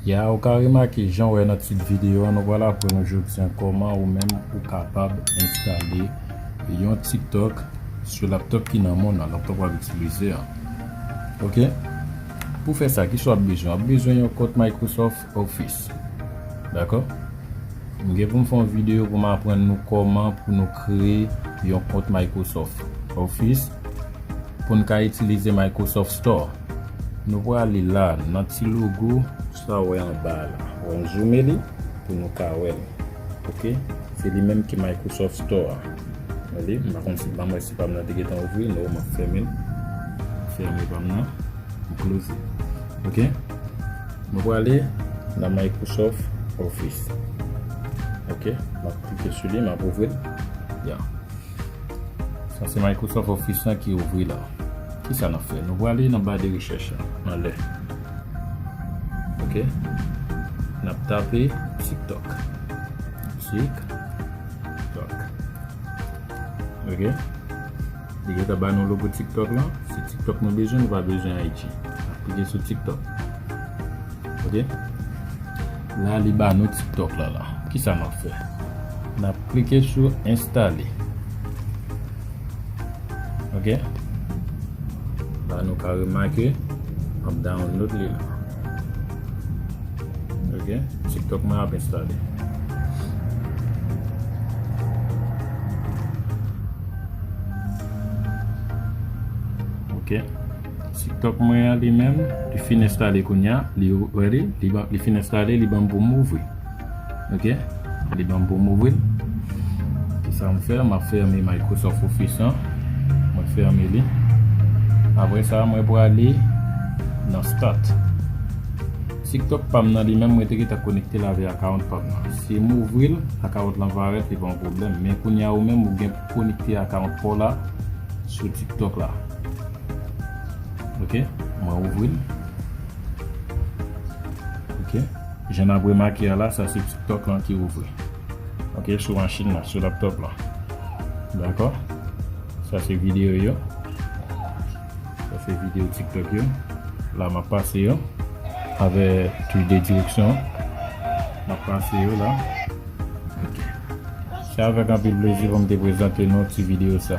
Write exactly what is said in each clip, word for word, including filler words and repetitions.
Ya, ou ka remake, jan w wè nan tit videyo an, nou pral aprann ou jodi an kòman ou menm ou kapab enstale yon TikTok sou laptop ki nan men w nan, laptop w ap itilize an. Oke? Pou fè sa, kisa w ap bezwen? W ap bezwen yon kont Microsoft Office. Dakò? M gen pou m fè yon videyo pou m aprann nou kòman pou nou kreye yon kont Microsoft Office pou n ka itilize Microsoft Store. Nou prale la, nan ti logo sa w wè anba a la. Bon, m zoume li pou nou ka wè l. Oke? Se li menm ki Microsoft Store a. Wè li, m pa konn si, ban m wè si pa m nan te gentan ouvri, non, m ap fèmen l. Fèmen pa m nan. M close. Oke? Nou prale nan Microsoft Office. Oke? M ap klike sou li, m ap ouvri l. Ya. Sa se Microsoft Office lan ki ouvri la. Kisa n ap fè? Nou prale nan ba de rechèch la, anlè. Oke? N ap tape TikTok. TikTok. Oke? Li gentan ba nou logo TikTok lan. Se TikTok nou bezwen, nou pa bezwen I G. N ap klike sou TikTok. Oke? La, li ba nou TikTok la, la. Kisa n ap fè? N ap klike sou enstale. Oke? La, nou ka remake, m ap download li la. Oke? TikTok mwen ap enstale. Oke. TikTok mwen an li menm, li fin enstale kounye a, li, wè li, li, ban- li fin enstale, li ban m pou m ouvri. Oke? Li ban m pou m ouvri l. Kisa m fè? M ap fèmen Microsoft Office an. Mwen fèmen li. Apre sa, mwen prale nan Start. TikTok pa m nan li menm, mwen te gentan konekte l avèk account pa m nan. Si m ouvri l, account lan parèt, li pa yon pwoblèm. Men kounye a ou menm, ou gen pou konekte account pa w la sou TikTok la. Oke, mwen ouvri l. Oke, jan n ap remake a la, sa se TikTok lan ki ouvri. Oke, sou machin lan, sou laptop lan. Dakò? Sa se videyo yo. Sa se videyo TikTok yo. La, m ap pase yo avèk touch de direksyon. M ap pase yo la. Oke. Se avèk anpil plezi pou m te prezante nou ti videyo sa.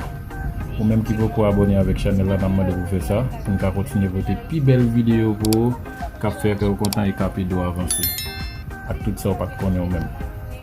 Ou menm ki poko abòne avèk chanèl la, n ap mande w pou fè sa, pou n ka kontinye pote pi bèl videyo pou ou, k ap fè kè w kontan e k ap ede w avanse ak tout sa w pa t konnen ou menm.